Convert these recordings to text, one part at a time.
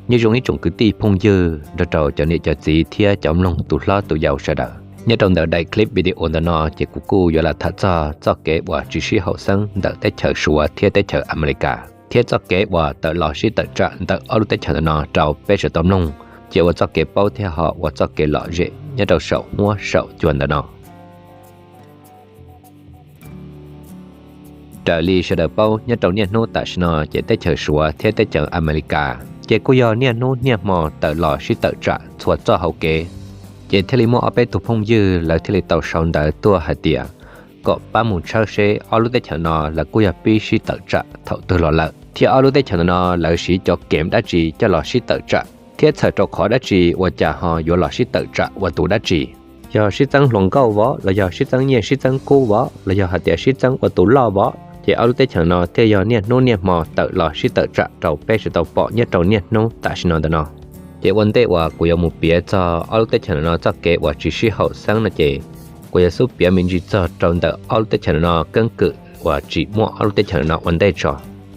Nyob zoo ib tsoom kwv tij phooj ywg nrog rau cov niam cov txiv thiab cov mloog tus hlob tus yau sawv daws. Nyob rau ntawm daim clip video ntawm no ces kuv kuj yuav los tham txog txoj kev uas tsis sib haum xeeb ntawm teb chaws Suav thiab teb chaws Amelikas, thiab txoj kev uas tawm los sib tawm tsam ntawm ob lub teb chaws ntawm no rau peb sawv tau mloog, ces ua txoj kev paub thiab ho ua txoj kev lom zem nyob rau saum huab saum cua ntawm no. Raws li sawv daws paub, nyob rau niaj hnub tam sim no ces teb chaws Suav thiab teb chaws Amelikas ces kuj yog niaj hnub niaj hmo tawm los sib tawm tsam txhua txoj hauv kev. Ces thiaj li muaj ob peb tug phooj ywg lawv thiaj li tau sau ntawv tuaj hais tias kom pab mus tshawb seb ob lub teb chaws no lawv kuj yog pib sib tawm tsam thaum twg los lawm, thiab ob lub teb chaws ntawm no lawv siv cov kev dab tsi coj los sib tawm tsam, thiab txhawm rau qhov dab tsi ua cas ho yuav los sib tawm tsam ua tus dab tsi. Yog sib txeeb hluas nkauj vov, los yog sib txeeb nyiaj sib txeeb kub vov, los yog hais tias sib txeeb ua tus loj vov, ces ob lub teb chaws no thiaj yog niaj hnub niaj hmo tawm los sib tawm tsam rau peb sawv tau pom nyob rau niaj hnub tam sim no ntawm no. Ces ua ntej uas kuv yuav mus piav txog ob lub teb chaws no txoj kev uas tsis sib haum xeeb no ces kuv yuav xub piav me ntsis txog rau ntawm ob lub teb chaws no keeb kwm uas tsim muaj ob lub teb chaws no ua ntej tso.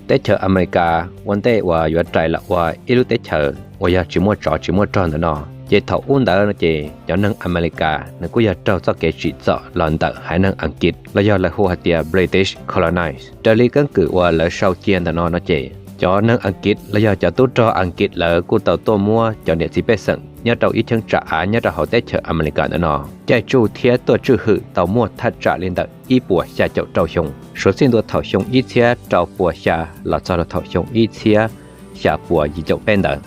Teb chaws Amelikas ua ntej uas yuav rais los ua ib lub teb chaws uas yog tsis muaj tsov tsis muaj rog ntawm no, ces thaum ub ntawd no ces cov neeg Amelikas nws kuj yog raug txoj kev tsim txom los ntawm haiv neeg Askiv los yog lawv hu hais tias British colonies. Raws li keeb kwm uas lawv sau cia ntawm no no ces cov neeg Askiv los yog cov tub rog Askiv lawv kuj tau tuaj muab cov niam txiv pej xeem nyob rau ib cheeb tsam av nyob rau hauv teb chaws Amelikas ntawm no caij tsuj thiab tuaj tswj hwm tau muaj thaj tsam li ntawm ib puas xya caum rau xyoo. Suav txij ntua thaum xyoo ib txhiab rau puas xya los txog rau thaum xyoo ib txhiab xya puas yim caum peb ntawd.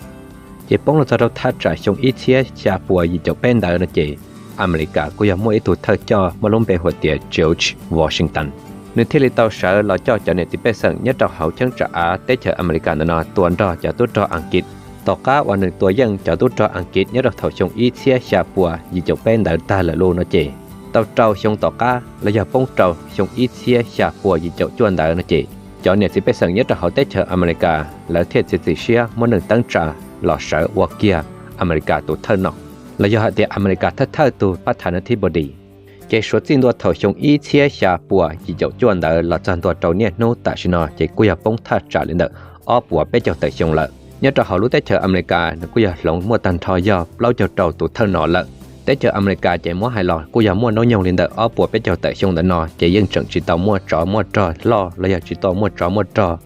Ces poob los txog rau thaj tsam xyoo ib txhiab xya puas yim caum peb ntawd no ces Amelikas kuj yog muaj ib tug thawj coj muaj lub npe hu tias George Washington. Nws thiaj li tau sawv los coj cov niam txiv pej xeem nyob rau hauv cheeb tsam av teb chaws Amelikas ntawm no tua nrog cov tub rog Askiv. Tom qab uas nws tua yeej cov tub rog Askiv nyob rau thaum xyoo ib txhiab xya puas yim caum peb ntawd tag lawm lus no ces tau rau xyoo tom qab los yog poob rau xyoo ib txhiab xya puas yim caum cuaj ntawd no ces cov niam txiv pej xeem nyob rau hauv teb chaws Amelikas lawv thiaj txiav txim siab muab neeg teeb tsa los sawv ua kiag Amelikas tus thawj nom, los yog hais tias Amelikas thawj thawj tus pab thav na thib bo dis. Ces suav txij ntua thaum xyoo ib txhiab xya puas yim caum cuaj ntawd los txog ntua rau niaj hnub tam sim no ces kuj yog poob thaj tsam li ntawm ob puas peb caug tawm xyoo lawm. Nyob rau hauv lub teb chaws Amelikas nws kuj yog hloov muaj tag nrho yog plaub caug rau tus thawj nom lawm. Teb chaws Amelikas ces muab hais los kuj yog muaj hnub nyoog li ntawm ob puas peb caug tawm xyoo ntawm no ces yeej tseem tsis tau muaj tsov muaj rog loj los yog tsis tau muaj tsov muaj rog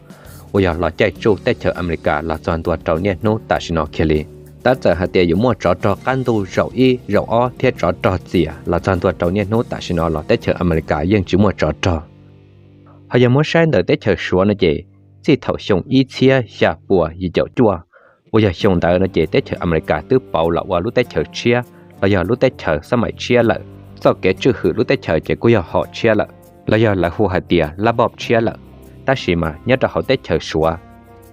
uas yog los caij tsuj teb chaws Amelikas los txog ntua rau niaj hnub tam sim no kiag li. Tab txawm hais tias yuav muaj tsov rog qab ntuj zaum ib zaum ob thiab tsov rog txias los txog ntua rau niaj hnub tam sim no los teb chaws Amelikas yeej tsis muaj tsov rog. Ho yog muab saib ntawm teb chaws Suav no ces txij thaum xyoo ib txhiab xya puas yim caum cuaj uas yog xyoo ntawd no ces teb chaws Amelikas twb pauv los ua lub teb chaws tshiab los yog lub teb chaws xab maim tshiab lawm. Txoj kev tswj hwm lub teb chaws ces kuj yog hom tshiab lawm los yog lawv hu hais tias lab npoj tshiab lawm. Tab sis mas nyob rau hauv teb chaws Suav,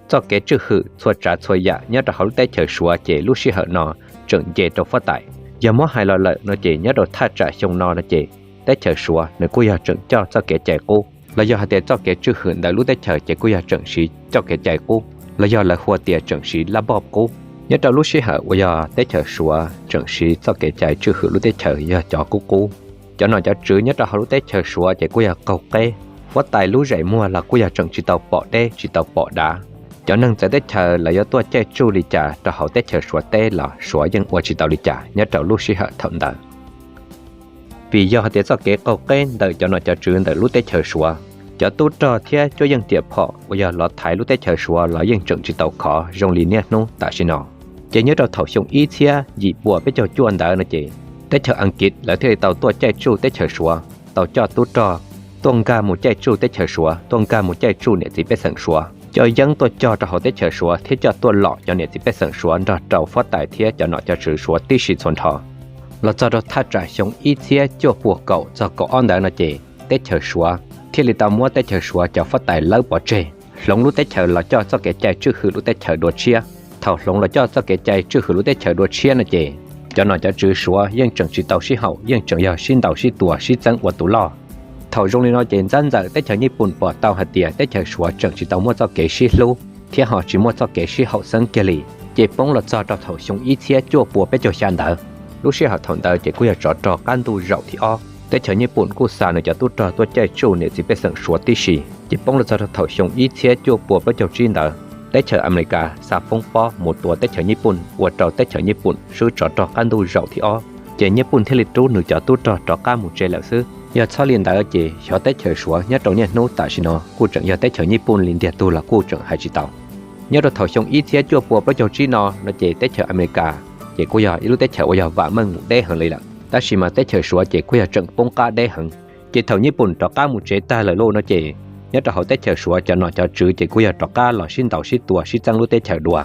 txoj kev tswj hwm txhua tsav txhua yam nyob rau hauv lub teb chaws Suav ces lub sij hawm no tseem nce rau huab tais. Yog muab hais los lawm no ces nyob rau thaj tsam xyoo no no ces teb chaws Suav nws kuj yog tseem coj txoj kev cai qub los yog hais tias txoj kev tswj hwm ntawm lub teb chaws ces kuj yog tseem siv txoj kev cai qub los yog lawv hu tias tseem siv lab npoj qub. Nyob rau lub sij hawm uas yog teb chaws Suav tseem siv txoj kev cai tswj hwm lub teb chaws yog cov qub qub. Cov nom cov tswv nyob rau hauv lub teb chaws Suav ces kuj yog qaug qeb, huab tais lub zeem muag los kuj yog tseem tsis tau pom deb tsis tau pom dav. Cov neeg txawv teb chaws lawv yuav tuaj caij tsuj li cas rau hauv teb chaws Suav teb los Suav yeej ua tsis tau li cas nyob rau lub sij hawm thaum ntawd. Vim yog hais tias txoj kev qaug qeb ntawm cov nom cov tswv ntawm lub teb chaws Suav, cov tub rog thiab cuab yeej riam phom uas yog los thaiv lub teb chaws Suav los yeej tseem tsis tau khov zoo li niaj hnub tam sim no. Ces nyob rau thaum xyoo ib txhiab yim puas peb caug cuaj ntawd no ces teb chaws Askiv lawv thiaj li tau tuaj caij tsuj teb chaws Suav, tau coj tub rog tuaj nkag mus caij tsuj teb chaws Suav, tuaj nkag mus caij tsuj niam txiv pej xeem Suav, coj yeeb tuaj cog rau hauv teb chaws Suav thiab coj tuaj lom cov niam txiv pej xeem Suav nrog rau huab tais thiab cov nom cov tswv Suav tib si txhua nrho. Los txog rau thaj tsam xyoo ib txhiab cuaj puas kaum txog kaum ob ntawd no ces teb chaws Suav thiaj li tau muab teb chaws Suav cov huab tais lawb pov tseg, hloov lub teb chaws los coj txoj kev cai tswj hwm lub teb chaws dua tshiab. Thaum hloov los coj txoj kev cai tswj hwm lub teb chaws dua tshiab no ces cov nom cov tswv Suav yeej tseem tsis tau sib haum, yeej tseem yog sib ntaus sib tua sib txeeb ua tus loj. Thaum zoo li no ces ntxab ntxawm teb chaws Nyij Pooj pom tau hais tias teb chaws Suav tseem tsis tau muaj txoj kev sib hlub thiab ho tsis muaj txoj kev sib haum xeeb kiag li. Ces poob los txog rau thaum xyoo ib txhiab cuaj puas peb caug xya ntawd, lub sij hawm thaum ntawd ces kuj yog tsov rog qab ntuj zaum thib ob. Teb chaws Nyij Pooj kuj xa nws cov tub rog tuaj caij tsuj niam txiv pej xeem Suav tib si. Ces poob los txog rau thaum xyoo ib txhiab cuaj puas plaub caug tsib ntawd, teb chaws Amelikas xa foob pob mus tua teb chaws Nyij Pooj ua rau teb chaws Nyij Pooj swb tsov rog qab ntuj zaum thib ob, ces Nyij Pooj thiaj li rub nws cov tub rog rov qab mus tsev lawm xwb. Yog txhob li ntawd ces xyov teb chaws Suav nyob rau niaj hnub tam sim no kuj tseem yog teb chaws Nyij Pooj li ntiag tug los kuj tseem hais tsis tau. Nyob rau thaum xyoo ib txhiab cuaj pua plaub caug tsib no no ces teb chaws Amelikas ces kuj yog ib lub teb chaws uas yog vam meej mus deb heev li lawm, tab sis mas teb chaws Suav ces kuj yog tseem poob qab deb heev. Ces thaum Nyij Pooj rov qab mus tsev tag lawm lauj no ces nyob rau hauv teb chaws Suav cov nom cov tswv ces kuj yog rov qab los sib ntaus sib tua sib txeeb lub teb chaws dua.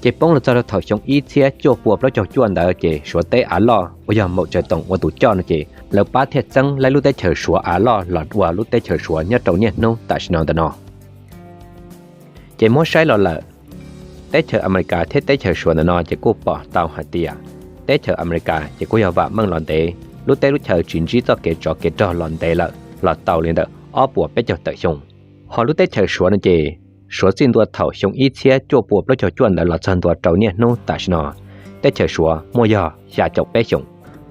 Ces poob los txog rau thaum xyoo ib txhiab cuaj pua plaub caug cuaj ntawd ces Suav teb av loj uas yog Mauv Tsaws Toos ua tus coj no ces lawv pab thiaj txeeb laib lub teb chaws Suav av loj los ua lub teb chaws Suav nyob rau niaj hnub tam sim no ntawm no. Ces muab saib los lawm, teb chaws Amelikas thiab teb chaws Suav ntawm no ces kuj pom tau hais tias teb chaws Amelikas ces kuj yog vam meej los ntev, lub teb lub chaw tsis ntsib txoj kev tsov kev rog los ntev lawm los tau li ntawm ob puas peb caug tawm xyoo. Ho lub teb chaws Suav no ces Suav txij ntua thaum xyoo ib txhiab cuaj pua plaub caug cuaj ntawd los txog ntua rau niaj hnub tam sim no, teb chaws Suav muaj yog xya caum peb xyoos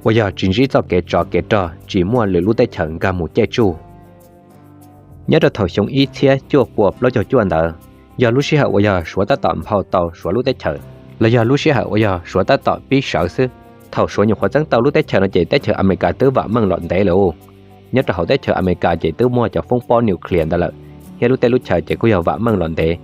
uas yog tsis ntsib txoj kev tsov kev rog, tsis muaj lwm lub teb chaws nkag mus caij tsuj. Nyob rau thaum xyoo ib txhiab cuaj pua plaub caug cuaj ntawd, yog lub sij hawm uas yog Suav tab tom nphau tau Suav lub teb chaws, los yog lub sij hawm uas yog Suav tab tom pib sawv xwb. Thaum Suav nyuam qhuav txeeb tau lub teb chaws no ces teb chaws Amelikas twb vam meej los ntev lawm. Nyob rau hauv teb chaws Amelikas ces twb muaj cov foob pob nuclear ntawd lawm, thiab lub teb lub chaw ces kuj yog vam meej los ntev.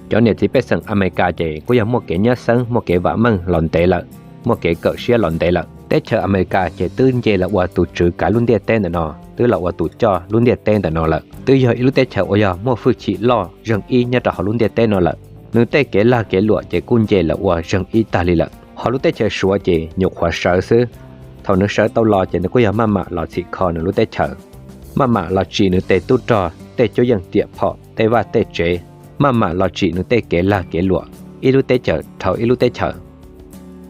Cov niam txiv pej xeem Amelikas ces kuj yog muaj kev nyab xeeb muaj kev vam meej los ntev lawm, muaj kev kawm siab los ntev lawm. Teb chaws Amelikas ces twb nce los ua tus tswv kav lub ntiaj teb ntawm no, twb los ua tus coj lub ntiaj teb ntawm no lawm, twb yog ib lub teb chaws uas yog muaj hwj chim loj zeeg ib nyob rau hauv lub ntiaj teb no lawm. Nws tej kev lag kev luam ces kuj nce los ua zeeg ib tag li lawm. Ho lub teb chaws Suav ces nyuam qhuav sawv xwb. Thaum nws sawv tau los ces nws kuj yog maj mam los txhim kho nws lub teb chaws, maj mam los tsim nws tej tub rog, tej cuab yeej riam phom, tej vaj tej tsev, maj mam los tsim nws tej kev lag kev luam, ib lub teb chaws dhau ib lub teb chaws.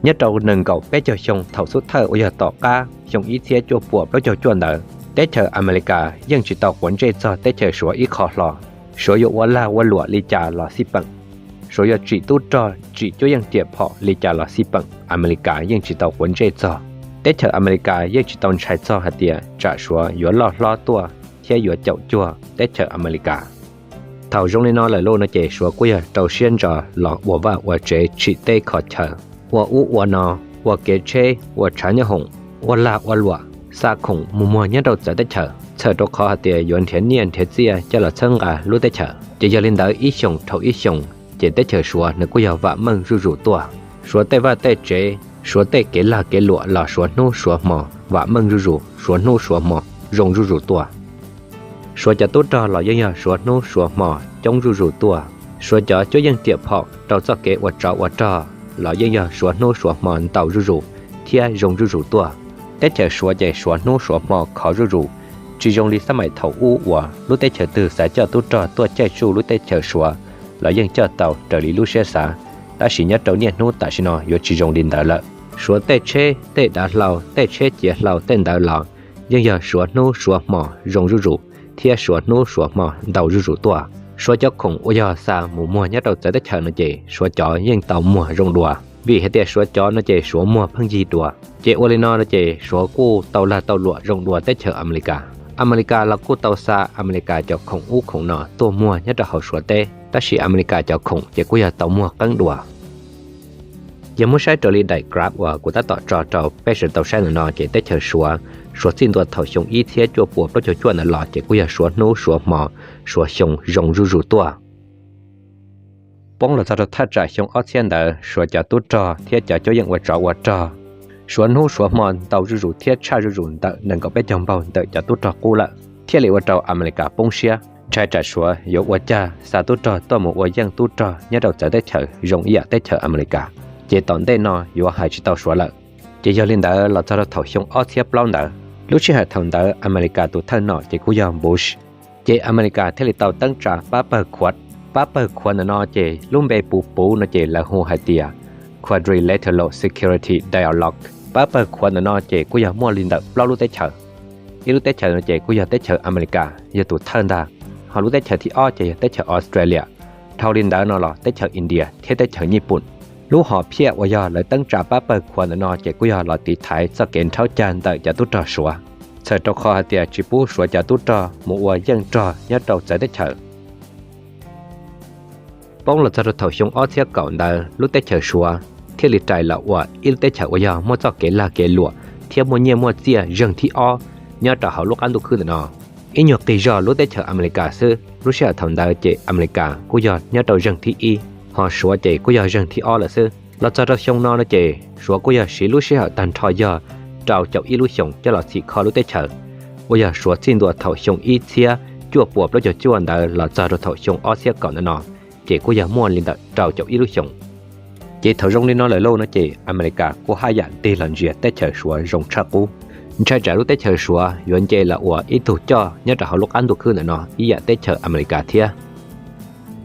Nyob rau nees nkaum peb caug xyoo thaum xub thawj uas yog tom qab xyoo ib txhiab cuaj pua plaub caug cuaj ntawd, teb chaws Amelikas yeej tsis tau quav ntsej txog teb chaws Suav ib qho hlo. Suav yuav ua lag ua luam li cas los xij peem, Suav yuav tsim tub rog tsim cuab yeej riam phom li cas los xij peem, Amelikas yeej tsis tau quav ntsej txog. Teb chaws Amelikas yeej tsis tau ntshai txog hais tias tsam Suav yuav loj hlob tuaj thiab yuav caum cuag teb chaws Amelikas. Thaum zoo li no lawm lauj no ces Suav kuj yog rau siab ntso los ua vaj ua tsev tsim teb kho chaw, ua ub ua no, ua kev tsheb, ua tshav nyob hoom, ua lag ua luam, xa khoom mus muag nyob rau txawv teb chaws, txhawm rau qhov hais tias yuav nrhiav nyiaj nrhiav txiaj coj los txhawb nqa lub teb chaws. Ces yog li ntawd ib xyoos dhau ib xyoos ces teb chaws Suav nws kuj yog vam meej zuj zus tuaj. Suav tej vaj tej tsev, Suav tej kev lag kev luam los Suav hnub Suav hmo vam meej zuj zus, Suav hnub Suav hmo zoo zuj zus tuaj. Suav cov tub rog los yeej yog Suav hnub Suav hmo coob zuj zus tuaj. Suav cov cuab yeej riam phom rau txoj kev ua tsov ua rog los yeej yog Suav hnub Suav hmo ntau zuj zus thiab zoo zuj zus tuaj. Teb chaws Suav ces Suav hnub Suav hmo khov zuj zus, tsis zoo li xab maim thaum ub uas lub teb chaws twg xav coj tub rog tuaj caij tsuj lub teb chaws Suav los yeej coj tau raws li lub siab xav, tab sis nyob rau niaj hnub tam sim no yuav tsis zoo li ntawd lawm. Suav tej tsheb, tej dav hlau, tej tsheb ciav hlau tej ntawd los yeej yog Suav hnub Suav hmo zoo zuj zus thiab Suav hnub Suav hmo ntau zuj zus tuaj. Suav cov khoom uas yog xa mus muag nyob rau txawv teb chaws no ces Suav cov yeej tau muag zoo dua, vim hais tias Suav cov no ces Suav muag pheej yig dua. Ces ua li no no ces Suav kuj tau lag tau luam zoo dua teb chaws Amelikas. Amelikas los kuj tau xa Amelikas cov khoom ub khoom no tuaj muag nyob rau hauv Suav teb, tab sis Amelikas cov khoom ces kuj yog tau muag qeeb dua. Yog muab saib raws li daim graph uas kuv tab tom tso rau peb sawv daws tau saib ntawm no ces teb chaws Suav, Suav txij ntua thaum xyoo ib txhiab cuaj pua plaub caug cuaj ntawd los ces kuj yog Suav hnub Suav hmo, Suav xyoo zoo zuj zus tuaj. Poob los txog rau thaj tsam xyoo ob txhiab ntawd Suav cov tub rog thiab cov cuab yeej ua tsov ua rog, Suav hnub Suav hmo ntau zuj zus thiab tshaj zuj zus ntawm nees nkaum peb caug npaug ntawm cov tub rog qub lawm, thiaj li ua rau Amelikas poob siab, ntshai tsam Suav yuav ua cag xa tub rog tuaj mus ua yeej tub rog nyob rau txawv teb chaws zoo ib yam teb chaws Amelikas, ces tom ntej no yuav hais tsis tau Suav lawm. Ces yog li ntawd los txog rau thaum xyoo ob txhiab plaub ntawd, lub sij hawm thaum ntawd Amelikas tus thawj nom ces kuj yog Bush, ces Amelikas thiaj li tau teeb tsa pab pawg Quad. Pab pawg Quad ntawm no ces lub npe puv puv no ces lawv hu hais tias Quadrilateral Security Dialogue. Pab pawg Quad ntawm no ces kuj yog muaj li ntawm plaub lub teb chaws. Ib lub teb chaws no ces kuj yog teb chaws Amelikas yog tus thawj ntag, ho lub teb chaws thib ob ces yog teb chaws Australia, dhau li ntawd no los teb chaws India thiab teb chaws Nyij Pooj. Lub hom phiaj uas yog lawv teeb tsa pab pawg Quad ntawm no ces kuj yog los tiv thaiv txoj kev nrhaub cag ntawm cov tub rog Suav, txhawm rau qhov hais tias tsis pub Suav cov tub rog mus ua yeej rog nyob rau txawv teb chaws. Poob los txog rau thaum xyoo ob txhiab kaum ntawd lub teb chaws Suav thiaj li rais los ua ib lub teb chaws uas yog muaj txoj kev lag kev luam thiab muaj nyiaj muaj txiaj zeeg thib ob nyob rau hauv lub qab ntuj khwb ntawm no. Ib nyuag qis zog lub teb chaws Amelikas xwb, lub sij hawm thaum ntawd ces Amelikas kuj yog nyob rau zeeg thib ib, ho Suav ces kuj yog zeeg thib ob lawm xwb. Los txog rau xyoo no no ces Suav kuj yog siv lub sij hawm tag nrho yog rau caum ib lub xyoos coj los txhim kho lub teb chaws, uas yog Suav txij ntua thaum xyoo ib txhiab cuaj puas plaub caug cuaj ntawd los txog rau thaum xyoo ob txhiab kaum ntawm no, ces kuj yog muaj li ntawm rau caum ib lub xyoos. Ces thaum zoo li no lawm lauj no ces Amelikas kuj haj yam tig los ntsia teb chaws Suav zoo tshaj qub, ntshai tsam lub teb chaws Suav yuav nce los ua ib tug coj nyob rau hauv lub qab ntuj khwb ntawm no ib yam teb chaws Amelikas thiab.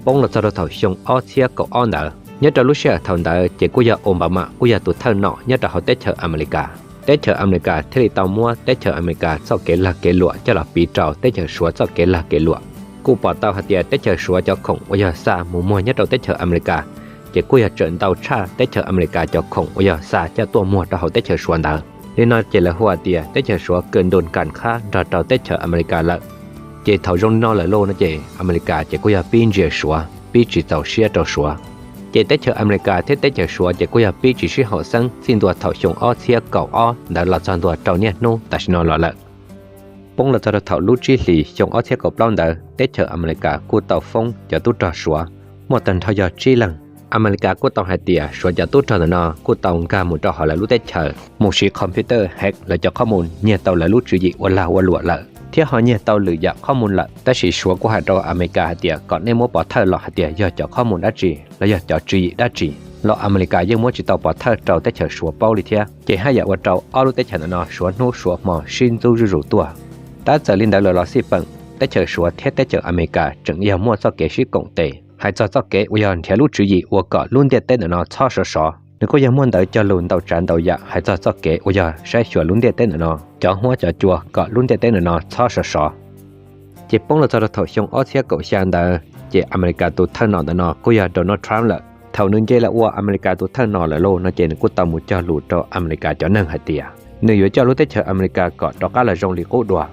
Poob los txog rau thaum xyoo ob txhiab kaum ob ntawd, nyob rau lub sij hawm thaum ntawd ces kuj yog Obama kuj yog tus thawj nom nyob rau hauv teb chaws Amelikas. Teb chaws Amelikas thiaj li tau muab teb chaws Amelikas txoj kev lag kev luam coj los piv rau teb chaws Suav txoj kev lag kev luam. Kuj pom tau hais tias teb chaws Suav cov khoom uas yog xa mus muag nyob rau teb chaws Amelikas, ces kuj yog tseem ntau tshaj teb chaws Amelikas cov khoom uas yog xa coj tuaj muag rau hauv teb chaws Suav ntawd. Li no ces lawv hu hais tias teb chaws Suav kawm ntus kas khab nrog rau teb chaws Amelikas lawm. Ces thaum zoo li no lawm lauj no ces Amelikas ces kuj yog pib ntsia Suav, pib tsis txaus siab rau Suav. Ces teb chaws Amelikas thiab teb chaws Suav ces kuj yog pib tsis sib haum xeeb txij ntua thaum xyoo ob txhiab kaum ob ntawd los txog ntua rau niaj hnub tam sim no los lawm. Poob los txog rau thaum lub tsib hlis xyoo ob txhiab kaum plaub ntawd teb chaws Amelikas kuj tau foob cov tub rog Suav muaj tag nrho yog tsib leeg. Amelikas kuj tau hais tias Suav cov tub rog ntawm no kuj tau nkag mus rau hauv lawv lub teb chaws mus siv computer hack lawv cov qhob mus nyiag tau lawv lub tswv yim ua lag ua luam lawm, thiab ho nyiag tau lwm yam qhob mus lawm. Tab sis Suav kuj hais rau Amelikas hais tias kom nej muab pov thawj los hais tias yog cov qhob mus dab tsi los yog cov tswv yim dab tsi, los Amelikas yeej muab tsis tau pov thawj rau teb chaws Suav paub li thiab. Ces haj yam ua rau ob lub teb chaws ntawm no Suav hnub Suav hmo sib ntxub zuj zus tuaj. Tab txawm li ntawd lawm los xij peem, teb chaws Suav thiab teb chaws Amelikas tseem yog muaj txoj kev sib koom tes. Hais txog txoj kev uas yog nrhiav lub tswv yim ua kom lub ntiaj teb ntawm no txhob sov sov, nws kuj yog muaj ntawv cog lus ntau tsav ntau yam hais txog txoj kev uas yog saib xyuas lub ntiaj teb ntawm no, cov huab cov cua kom lub ntiaj teb ntawm no txhob sov sov. Ces poob los txog rau thaum xyoo ob txhiab kaum xya ntawd ces Amelikas tus thawj nom ntawm no kuj yog Donald Trump lawm. Thaum nws nce los ua Amelikas tus thawj nom lawm lauj no ces nws kuj tau mus cog lus rau Amelikas cov neeg hais tias nws yuav coj lub teb chaws Amelikas kom rov qab los zoo li qub dua.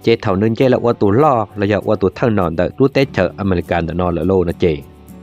Ces thaum nws nce los ua tus loj los yog ua tus thawj nom ntawm lub teb chaws Amelikas ntawm no lawm lauj no ces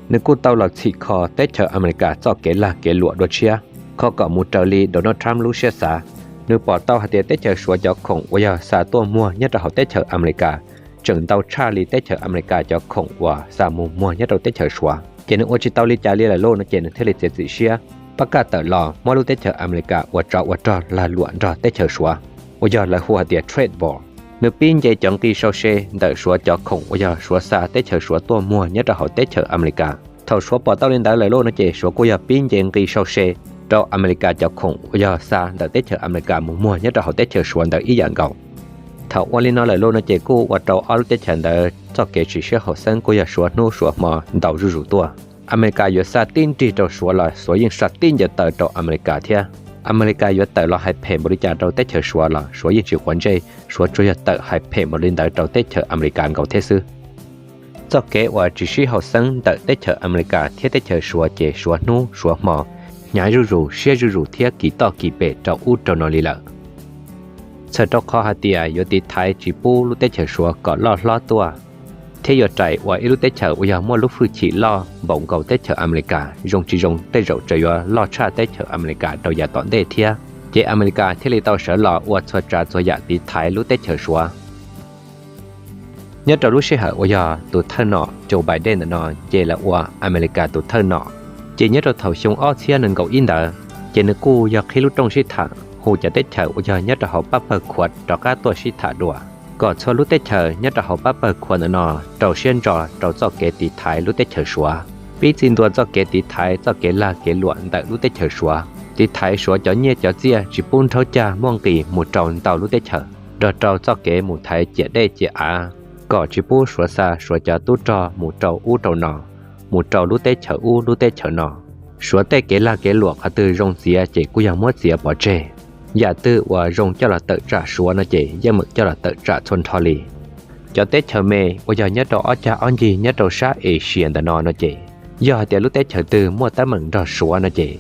nws kuj tau los txhim kho teb chaws Amelikas txoj kev lag kev luam dua tshiab, kho kom mus raws li Donald Trump lub siab xav. Nws pom tau hais tias teb chaws Suav cov khoom uas yog xa tuaj muag nyob rau hauv teb chaws Amelikas tseem ntau tshaj li teb chaws Amelikas cov khoom uas xa mus muag nyob rau teb chaws Suav. Ces nws ua tsis tau li cas li lawm lauj no ces nws thiaj li txiav txim siab pab kaj tawm los muab lub teb chaws Amelikas ua tsov ua rog lag luam nrog teb chaws Suav, uas yog lawv hu hais tias trade war. Nws pib nce cov nqi sau se ntawm Suav cov khoom uas yog Suav xa teb chaws Suav tuaj muag nyob rau hauv teb chaws Amelikas. Thaum Suav pom tau li ntawd lawm lauj no ces Suav kuj yog pib nce nqi sau se rau Amelikas cov khoom uas yog xa ntawm teb chaws Amelikas mus muag nyob rau hauv teb chaws Suav ntawd ib yam nkaus. Thaum ua li no lawm lauj no ces kuj ua rau ob lub teb chaws ntawd txoj kev tsis sib haum xeeb kuj yog Suav hnub Suav hmo ntau zuj zus tuaj. Amelikas yuav xa tib nrig rau Suav los Suav yeej xa tib ncaws taw rau Amelikas thiab. Amelikas yuav tawm los hais phem npaum li cas rau teb chaws Suav los Suav yeej tsis quav ntsej, Suav tsuas yog tawm hais phem npaum li ntawd rau teb chaws Amelikas nkaus thiab xwb. Txoj kev uas tsis sib haum xeeb ntawm teb chaws Amelikas thiab teb chaws Suav ces Suav hnub Suav hmo hnyav zuj zus, siab zuj zus thiab kis toj kis pes rau ub rau no li lawm. Txhawm rau qhov hais tias yuav tiv thaiv tsis pub lub teb chaws Suav kom loj hlob tuaj, thiab yuav rais ua ib lub teb chaws uas yog muaj lub hwj chim loj npaum nkaus teb chaws Amelikas, zoo tsis zoo tej zaum tseem yuav loj tshaj teb chaws Amelikas rau yav tom ntej thiab. Ces Amelikas thiaj li tau sawv los ua txhua tsav txhua yam tiv thaiv lub teb chaws Suav. Nyob rau lub sij hawm uas yog tus thawj nom Joe Biden ntawm no nce los ua Amelikas tus thawj nom, ces nyob rau thaum xyoo ob txhiab nees nkaum ib ntawd, ces nws kuj yog qhib lub rooj sib tham hu cov teb chaws uas yog nyob rau hauv pab pawg Quad rov qab tuaj sib tham dua, kom txhua lub teb chaws nyob rau hauv pab pawg Quad ntawm no rau siab ntso rau txoj kev tiv thaiv lub teb chaws Suav, pib txij ntua txoj kev tiv thaiv txoj kev lag kev luam ntawm lub teb chaws Suav, tiv thaiv Suav cov nyiaj cov txiaj tsis pub nrhaub cag muaj nqis mus rau ntau lub teb chaws, nrog rau txoj kev mus thaiv ciam dej ciam av, kom tsis pub Suav xa Suav cov tub rog mus rau ub rau no, mus rau lub teb chaws ub lub teb chaws no. Suav tej kev lag kev luam qhov twg zoo txiav ces kuj yog muab txiav pov tseg. Yam twg uas zoo coj los tawm tsam Suav no ces yeej meem coj los tawm tsam txhua nrho li. Cov teb chaws me uas yog nyob rau ob cag ob ncig nyob rau sab Asia ntawm no no ces, yog hais tias lub teb chaws twg muaj teeb meem nrog Suav no ces,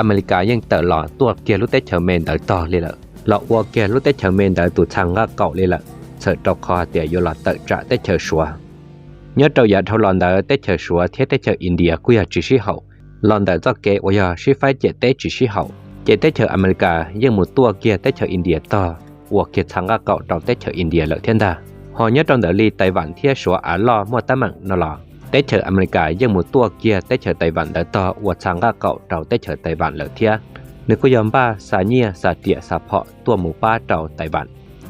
Amelikas yeej tawm los tuaj kiag lub teb chaws me ntawd tog li lawm, los ua kiag lub teb chaws me ntawd tus txha nqaj qaum li lawm, txhawm rau qhov hais tias yuav los tawm tsam teb chaws Suav. Nyob rau yav dhau los ntawd teb chaws Suav thiab teb chaws India kuj yog tsis sib haum los ntawm txoj kev uas yog sib faib ciam teb tsis sib haum, ces teb chaws Amelikas yeej mus tuaj kiag teb chaws India tog ua kiag txha nqaj qaum rau teb chaws India lawm thiab ntag. Ho nyob rau ntawm li Taiwan thiab Suav av loj muaj teeb meem no los teb chaws Amelikas yeej mus tuaj kiag teb chaws Taiwan ntawd tog ua txha nqaj qaum rau teb chaws Taiwan lawm thiab. Nws kuj yog npaj xa nyiaj xa riam xa phom tuaj mus pab rau Taiwan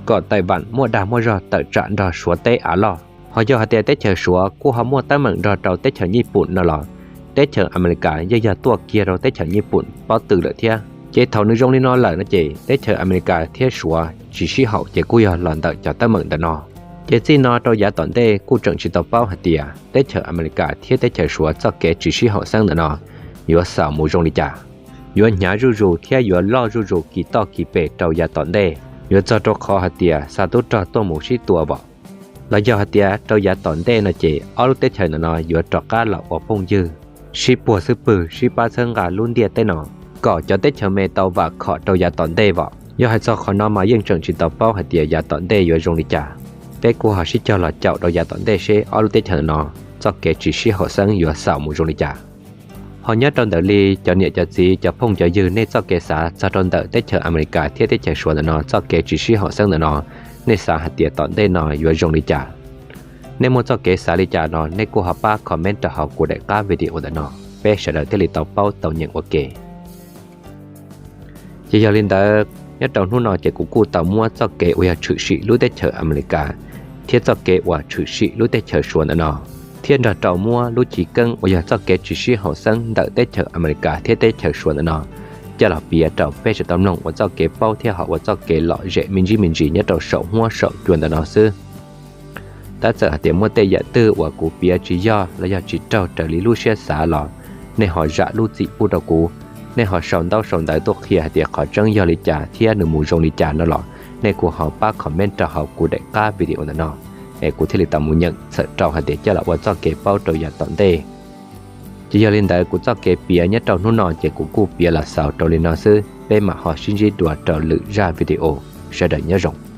kom Taiwan muaj dag muaj zog tawm tsam nrog Suav teb av loj. Ho yog hais tias teb chaws Suav kuj ho muaj teeb meem nrog rau teb chaws Nyij Pooj no los teb chaws Amelikas yeej yog tuaj kiag rau teb chaws Nyij Pooj pob tw lawm thiab. Ces thaum nws zoo li no lawm no ces teb chaws Amelikas thiab Suav tsis sib haum ces kuj yog los ntawm cov teeb meem ntawm no. Ces txij no rau yav tom ntej kuj tseem tsis tau paub hais tias teb chaws Amelikas thiab teb chaws Suav txoj kev tsis sib haum xeeb ntawm no yuav xaus mus zoo li cas, yuav hnyav zuj zus thiab yuav loj zuj zus kis toj kis pes rau yav tom ntej, yuav txog rau qhov hais tias xa tub rog tuaj mus sib tua vom. Los yog hais tias rau yav tom ntej no ces ob lub teb chaws ntawm no yuav rov qab los ua phooj ywg, sib puag xub pwg sib pab txhawb nqa lub ntiaj teb no, kom cov teb chaws me tau vam khom rau yav tom ntej vom. Yog hais txog qhov no mas yeej tseem tsis tau paub hais tias yav tom ntej yuav zoo li cas. Peb kuj ho sib cog los caum rau yav tom ntej seb ob lub teb chaws ntawm no txoj kev tsis sib haum xeeb yuav xaus mus zoo li cas. Ho nyob rau ntawm li cov niam cov txiv cov phooj cov ywg nej txoj kev xav txog rau ntawm teb chaws Amelikas thiab teb chaws Suav ntawm no txoj kev tsis sib haum xeeb ntawm no, nej xav hais tias tom ntej no yuav zoo li cas? Nej muaj txoj kev xav li cas no nej kuj ho pab comment rau hauv kuv daim qab video ntawm no, peb sawv daws thiaj li tau paub tau nyeem ua ke. Ces yog li ntawd, nyob rau hnub no ces kuv kuj tau muab txoj kev uas yog tshwm sim lub teb chaws Amelikas thiab txoj kev uas tshwm sim lub teb chaws Suav ntawm no, thiab nrog rau muab lub chiv keeb uas yog txoj kev tsis sib haum xeeb ntawm teb chaws Amelikas thiab teb chaws Suav ntawm no coj los piav rau peb sawv daws tau mloog ua txoj kev paub thiab ho ua txoj kev lom zem me ntsis me ntsis nyob rau saum huab saum cua ntawm no xwb. Tab txawm hais tias muaj tej yam twg uas kuv piav tsis yog los yog tsis raug raws li lub siab xav los nej ho zam lub txim pub rau kuv. Nej ho sau ntaub sau ntawv tuaj qhia hais tias qhov tseeb yog li cas thiab nws mus zoo li cas no los nej kuj ho pab comment rau hauv kuv daim qab video ntawm no, es kuv thiaj li tau mus nyeem txhawm rau hais tias coj los ua txoj kev paub rau yav tom ntej. Ces yog li ntawd kuv txoj kev piav nyob rau hnub no ces kuv kuj piav los xaus rau li no xwb, peb mam ho sib ntsib dua rau lwm zaj video. Sawv daws nyob zoo.